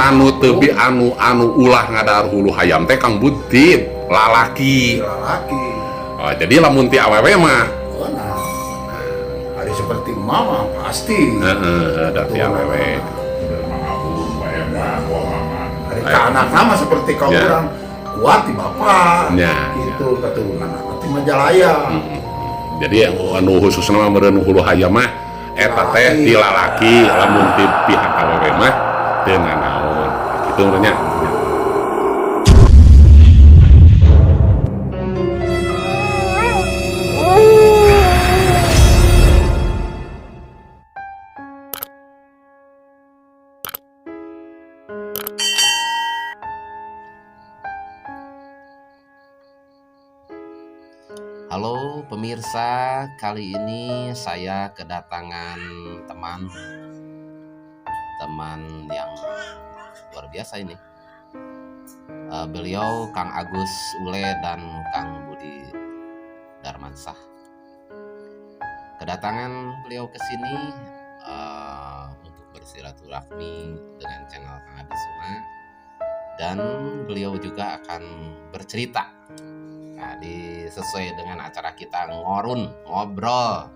Anu tebi anu anu ulah ngadahar hulu hayam teh Kang Budi lalaki. Lalaki. Oh, jadi lamun ti awewe mah. Oh, nah. Hari seperti mama pasti. Heeh, da ti awewe. Hari ka anak nama seperti kau Ya. orang kuat di bapak. Ya, Gitu keturunan anak di Majalaya. Jadi anu khususna mah meureun hulu hayam mah eta teh ti lalaki, lamun ti pihak awewe mah teu nanaon. Kitu meureun nya. Halo pemirsa, kali ini saya kedatangan teman teman yang luar biasa ini. Beliau Kang Agus Ule dan Kang Budi Darmansah. Kedatangan beliau ke sini untuk bersilaturahmi dengan channel Kang Adi Suna, dan beliau juga akan bercerita. Nah, di sesuai dengan acara kita ngorun, ngobrol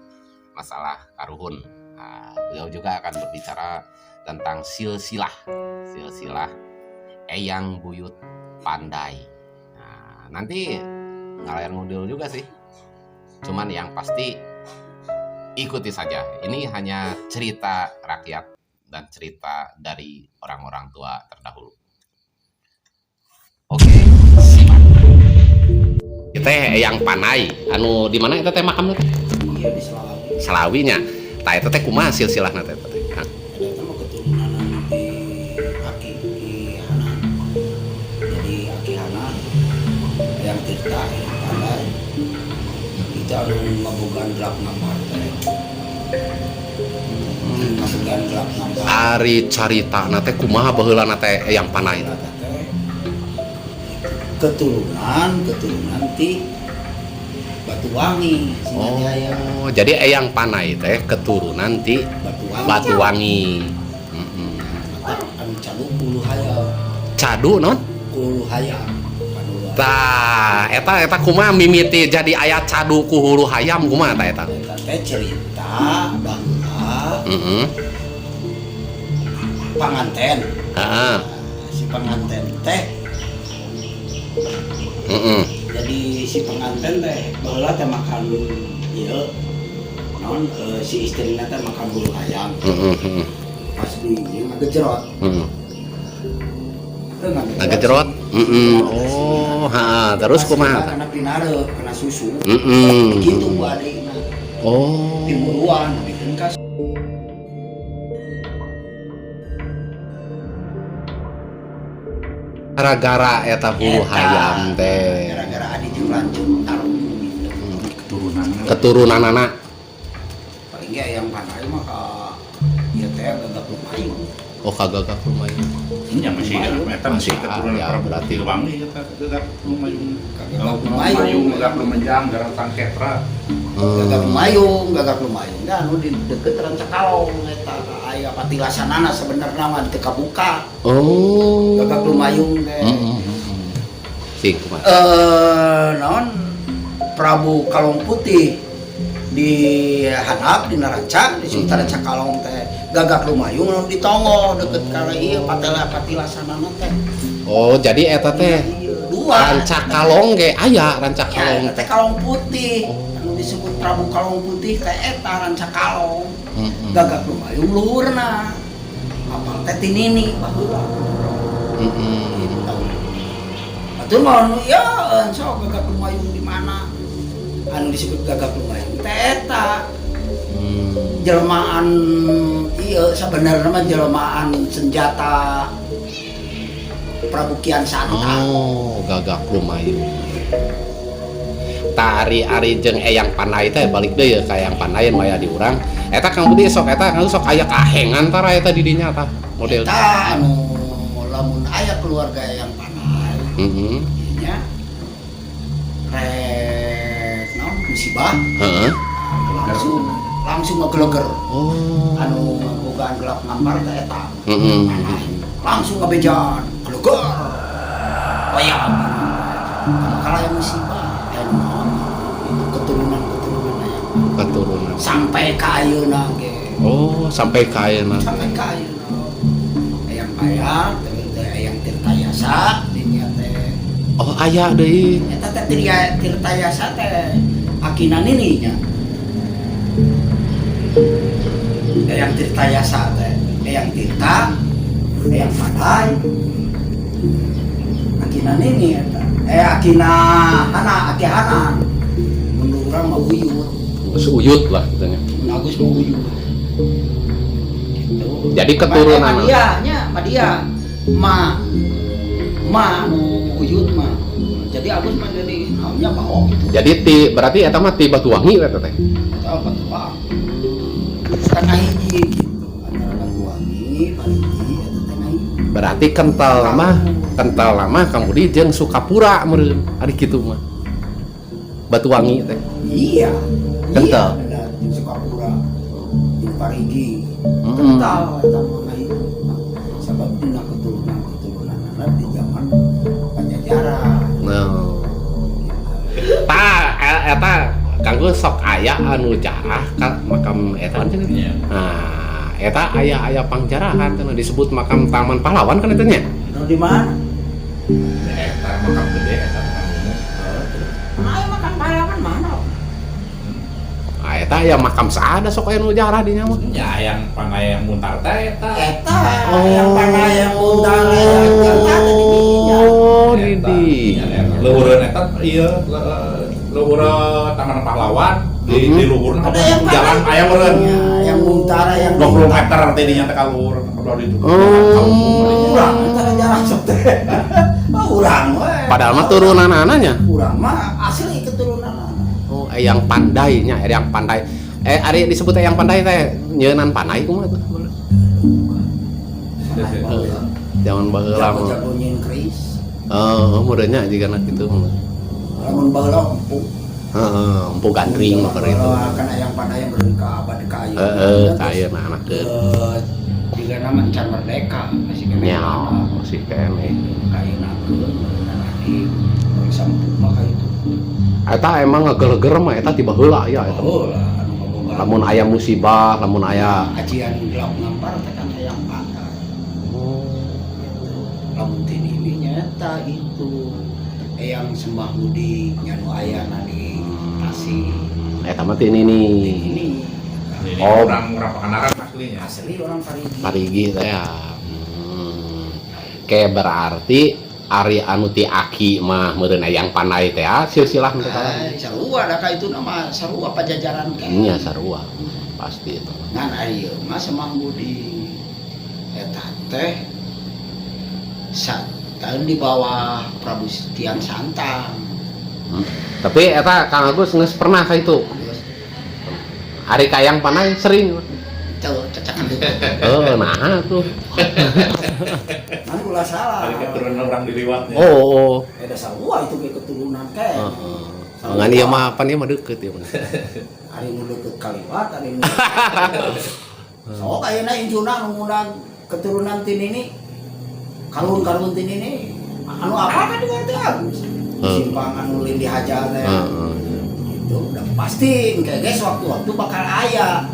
masalah karuhun. Nah, beliau juga akan berbicara tentang silsilah, silsilah Eyang Buyut Pandai. Nah, nanti ngalir ngudul juga sih. Cuman yang pasti ikuti saja. Ini hanya cerita rakyat dan cerita dari orang-orang tua terdahulu. Oke, simak. Teh Eyang Panai, anu di mana eta teh makamna teh? Iya, di Selawi. Selawinya. Tah, eta teh kumaha silsilahna teh eta teh? Kang? Eta mah keturunan di Aki Ki Hanan. Jadi Aki Hanan yang Tirta yang Pandai itu anu ngabogaan gelap ngampar teh. Ngabogaan gelap ngampar. Ari caritana teh kumaha baheulana teh Eyang Panai teh? Eta teh keturunan keturunan ti Batuwangi, Singajaya. Oh, jadi Eyang Panai teh keturunan ti Batuwangi. Batuwangi. Anu cadu hulu hayam. Cadu non? Hulu hayam. Anu Tah, eta eta kumaha mimiti jadi aya cadu ku hulu hayam kumaha tah eta? Eta teh cerita baheula panganten. Si panganten teh. Jadi si penganten teh baheula teh makan ieu naon, si istrina teh makan bulu hayam. Pas di ieu ngagejrot. Teu Ngagejrot. Heeh. Oh, heeh, terus Pas kumaha? Kena pinareup, kena susu. Kitu ku adikna. Oh. Timuruan bikin ka Gara-gara eta hulu Eta. hayam teh. Gara-gara adi jeung lanceuk tarung gitu. Keturunan. Keturunanana. Paling ge yang Panai mah ka ieu teh Gagak Lumayung. Oh, kagagak Lumayung. Ini masih eta masih keturunan Ya, Prabu berarti. Siliwangi eta Gagak Lumayung. Gagak Lumayung. Gagak Lumajang, Garantang Ketra. Gagak Lumayung, Gagak Lumayung. Da anu di deket Rancakalong eta aya patilasanana sebenarnya mah teu kabuka. Oh. Gagak Lumayung teh. Sing kumaha? Naon Prabu Kalong Putih di handap di Naranca di sekitar Rancakalong teh Gagak Lumayung anu di Tongo deket ka ieu patela patilasanana teh. Oh, jadi eta teh Iya, dua. Rancakalong ge aya Ya, Rancakalong eta teh Kalong Putih. Oh. Anu disebut Prabu Kalong Putih teh eta Rancakalong. Gagak Lumayung luhurna. Apal teh ti nini baheula. Gitu. Atuh mah anu ya sok Gagak Lumayung di mana? Anu disebut Gagak Lumayung teh eta jelmaan ieu sabenerna mah jelmaan senjata Prabu Kian Santang. Oh, Gagak Lumayung. Tari ari jeung Eyang Panai teh balik deui ya ka Eyang Panai maya di urang. Eta Kang Budi sok eta Kang sok aya kahengan tara eta di dinya tah model. Eta anu lamun aya keluarga Eyang Panai nya rek naon musibah langsung langsung ngegeleger. Oh. Anu ngabogaan gelap ngampar teh eta. Panai. Langsung ngabejaan, keluar. Wayang. Kalau yang musibah, aya naon? Itu keturunan-keturunan aya. Keturunan. Sampai ka ayeuna ge. Oh, sampai ka ayeuna. Sampai ka ayeuna. Eyang Payang, terus teh Eyang Tirtayasa, dinya teh. Oh, aya deui. Eta teh Tirtayasa teh akina nini nya. Eyang Tirtayasa teh, Eyang Tirta, Eyang Pandai. Akina nini eta. Eh, akina hana, aki hana. Mun urang mah uyut. Geus uyut lah gitu nya. Mun Agus mah uyut. Gitu. Jadi keturunan. Madia nya, Madia. Ma ma nu uyut mah. Jadi Agus mah jadi naonnya bawa gitu. Jadi ti berarti eta mah ti Batuwangi eta teh. Eta Batuwangi. Tengah hiji gitu. Antara Batuwangi, Parigi eta tengah hiji. Berarti kental mah Kang Budi jeung Sukapura meureun. Ari kitu mah. Batuwangi teh. Iya. Kental. Iya, benar. Jeung Sukapura. Jeung Parigi. Kental eta mah ngahiji. Sabab dina keturunan-keturunan di zaman Pajajaran. Nah. Tah, eta kanggo sok aya anu jarah ka makam eta kan cenah. Iya. Nah, eta aya aya pangjarahan cenah disebut makam Taman Pahlawan kan eta nya. Nu di mana? Eta makam gede, eta makam umum. Ayo makam pahlawan mana? Nah, eta aya makam saada sok aya nu jarah di nya mah. Ya, yang panai yang muntar teh eta. Eta yang panai yang muntar yang eta teh di dinya. Oh, di Eta. di. Ya, eta. Luhureun eta ieu luhureun Taman Pahlawan di di luhurna Ada yang jalan panai. aya meureun. Ya, yang muntar yang 20 meter teh dinya teh ka luhur kalau di itu. Oh. Urang eta jarah sok teh. Oh, urang we. Padahal mah turunan anaknya. Urang mah asli keturunan. Oh, yang pandainya, yang pandai. Eh, ari disebut yang pandai teh nyeunan pandai kumaha tuh? Zaman baheula mah. Jago-jago nyieun keris. Oh, meureunnya jiga kitu. Lamun baheula empu. Heeh, empu gandring mah keur itu. Kan yang pandai yang beureun ka abad ka ayeuna. Heeh, ka ayeuna anakeun. Jiga nama can merdeka masih keneh. Nya, masih keneh. Ka ayeuna-keun meureunna lagi bangsa empu mah ka itu. Eta emang ngegeleger mah eta ti baheula ya eta. Oh lah anu ngaboga. Lamun aya musibah, lamun aya ajian gelap ngampar teh kan hayang pandai. Oh. Gitu. Lamun tini ini nyata itu Eyang Sembah Budi nya nu ayana di Tasik. Eta mah ti ini nih. Ini Ini Oh. orang orang Pangandaran aslinya. Asli orang Parigi. Parigi teh ya. Kayak berarti ari anu ti aki mah meureun yang pandai teh ah, silsilah teh salah. Eh, sarua da ka itu nama sarua Pajajaran ke. Nya sarua. Pasti itu. Ngan ari ieu mah Semah Budi eta teh tahun di bawah Prabu Kian Santang. Tapi eta Kang Agus geus pernah ka itu. Geus Ari kayang panai sering. Teu cacakan deui. Oh, nah tuh. Ngan ulah salah. Dari keturunan orang diliwatnya. Oh. Eta sarua itu ke keturunan ke. Heeh. Ngan ieu mah pan ieu mah deukeut ieu mah. Ari nu deukeut kaliwat, ari nu sok ayeuna incuna nu ngundang keturunan ti nini. Kaluhun-kaluhun ti nini. Anu apa kan di teh Agus. Simpang anu lin dihajar teh. Itu udah pasti kayak guys waktu-waktu bakal aya.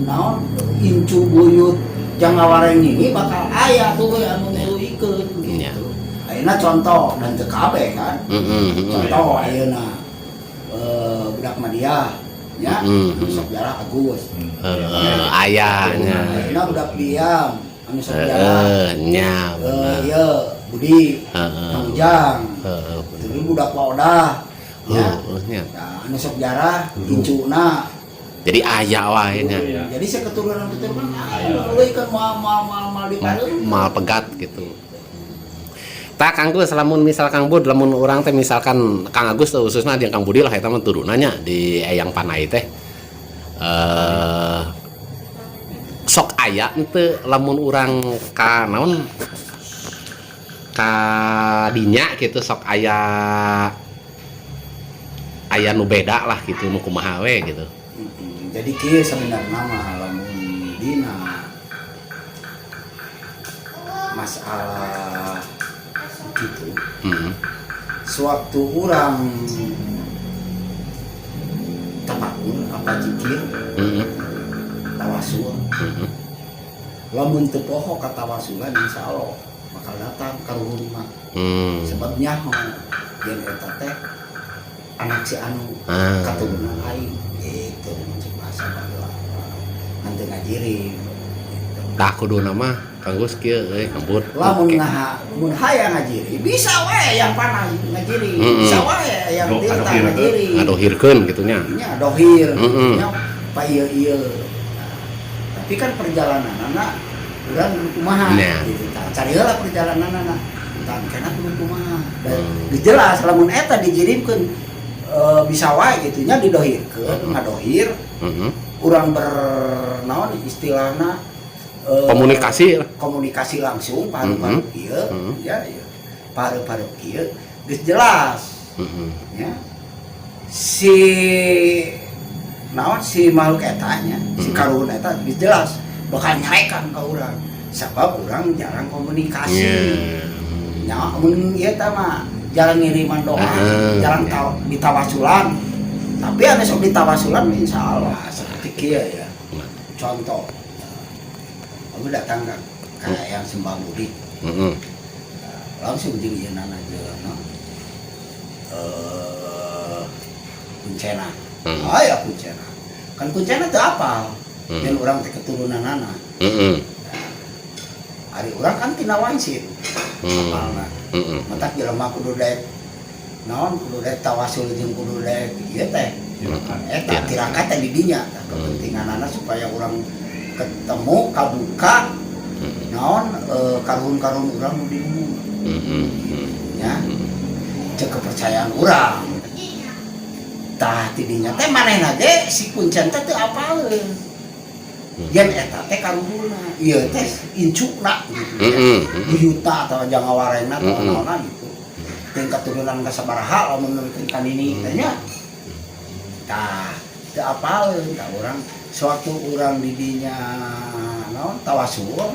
Naon incu buyut Janggawareng ini bakal aya tuh we anu ngeluykeun Iya. gitu. Ayeuna contoh dan teu kabeh kan. Contoh ayeuna budak Madiah ya, anu sok jarah Agus. Heeh, ayahnya. Ayeuna budak diam anu sok jarah Heeh, nya bener. Ieu Budi, Kang Ujang. Bener. Terus budak Waodah ya. Heeh, nya. Nah, anu sok jarah incuna. Jadi aya wae nya. Iya. Jadi saya keturunan-keturunan aya nuluykeun moal moal moal moal dipareum. Mal pegat gitu. Tak Kang Gus, lamun misal Kang Bud, lamun orang teh misalkan Kang Agus tuh khususnya jeung Kang Budi lah eta mah turunannya di Eyang Panai teh. Sok aya henteu lamun urang ka naon ka dinya gitu sok aya aya nu beda lah gitu nu kumaha we gitu. Jadi kieu sebenarnya mah lamun dina Masalah gitu, sewaktu orang tafakur apa zikir, tawasul, lamun teu poho ka tawasulan, insya Allah bakal datang karuhun mah, sebab nyaho yen eta teh anak si anu, katurunan aing gitu, cek bahasa baheula nanti ngajirim gitu. Tah, kuduna mah Kang Gus kieu euy, Kang Bud. Lamun Oke. ngaha mun hayang ngajiri bisa wae, yang panah ngajiri bisa wae, yang tirta adohir. Ngajiri. Ngadohirkeun gitu nya. Nya dohir nya pa ieu ieu. Nah, tapi kan perjalanan anak urang kudu kumaha gitu, tah cari heula perjalanan anak tah kena kudu kumaha dan geus jelas lamun eta dijirimkeun, bisa wae gitu nya, didohirkeun, ngadohir, urang bernaon istilahna, Komunikasi lah. Komunikasi langsung paru-paru kieu, ya ya paru-paru kieu geus jelas ya si naon, si makhluk eta nya, si karuhun eta geus jelas bakal nyarekan ka urang sabab urang jarang komunikasi. Nya mun ieu tah mah jarang ngiriman doa, jarang ditawasulan, tapi anu sok ditawasulan insya Allah seperti kieu ya. Contoh, aku datang kan kayak yang sembah mudik, langsung jeung ieu nana jeung no, kuncena. Ah ya, kuncena kan, kuncena teu apal dan urang teh keturunanana. Ari urang kan tina wangsit apalna. Matak jelema kudu daek naon, kudu daek tawasul jeung kudu daek ieu teh eta tirakat teh di dinya tah, kepentinganana supaya urang ketemu kabuka naon, karuhun-karuhun urang nu di luhur nya, cek kepercayaan urang. Tah, tidinya teh manehna ge si kuncen teh teu apaleun yen eta teh karuhunna, ieu teh incukna gitu ya, buyutna atau jangawarengna atau naonna gitu, teh keturunan ka sabaraha lamun nurutkeun ka nini teh nya. Tah, teu apaleun ka urang. Sewaktu urang di dinya naon, tawasul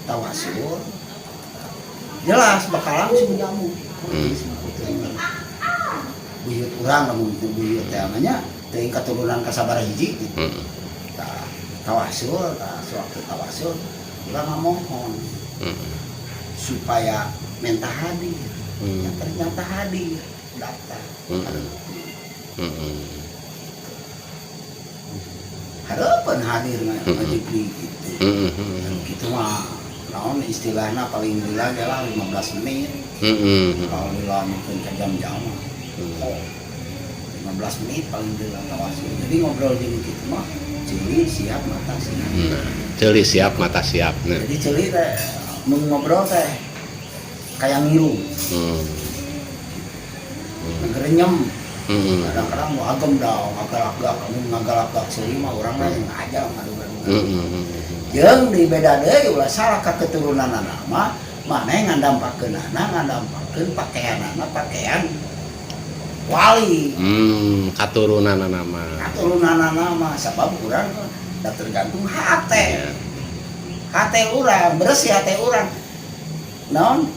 tawasul, jelas bakal langsung jamu buyut urang, lamun teu buyut teh nya teuing keturunan ka sabaraha hiji gitu. Tah, tawasul, tah sewaktu tawasul urang ngamohon supaya minta hadir. Ya, ternyata hadir, daftar. Harapan hadir ngajibli gitu. Gitu mah naon istilahnya, paling lila ge lah 15 menit. Kalau lila mungkin ke jam-jam mah. Oh, 15 menit paling lila tawasul. Jadi ngobrol jeung kitu mah ceuli siap, mata siap. Nah, ceuli siap, mata siap. Nah. Jadi ceuli teh mun ngobrol teh kayak ngilu, ngerenyem. Kadang-kadang mau agem dah ngagalak-gak, kamu ngagalak-gak seuri mah urang mah yang aja ngadu-ngadu. Jeung di beda deui, ulah salah ka keturunanana mah, maneh ngandampakeunana, ngandampakeun pakaianana pakaian wali. Katurunanana mah. Katurunanana mah sabab urang da tergantung hate. Hate urang bersih, hate urang naon,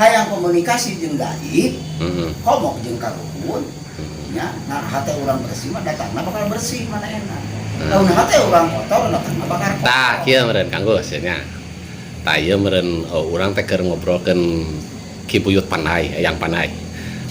hayang komunikasi jeung gaib, komo jeung karuhun nya. Nah, hate urang bersih mah datangna bakal bersih, mana enak. Lamun hate urang kotor, datangna bakal kotor. Tah, kieu meureun Kang Gus nya. Tah, ieu meureun, oh, urang teh keur ngobrolkeun Ki Buyut Pandai, Eyang Pandai.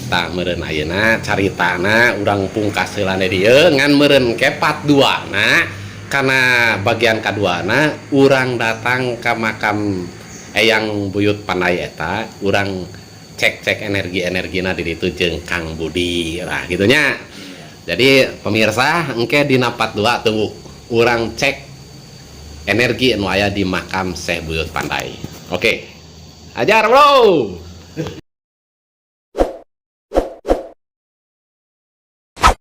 Tah, meureun ayeuna caritana urang pungkas heula di dieu, ngan meureun ke part 2 na, kana bagian kaduana urang datang ka makam Eyang Buyut Pandai eta, urang cek-cek energi-energina di ditu jeung Kang Budi lah gitu nya. Jadi pemirsa, engke dina part 2 tunggu urang cek energi nu aya di makam Syekh Buyut Pandai. Oke. Ajar, bro.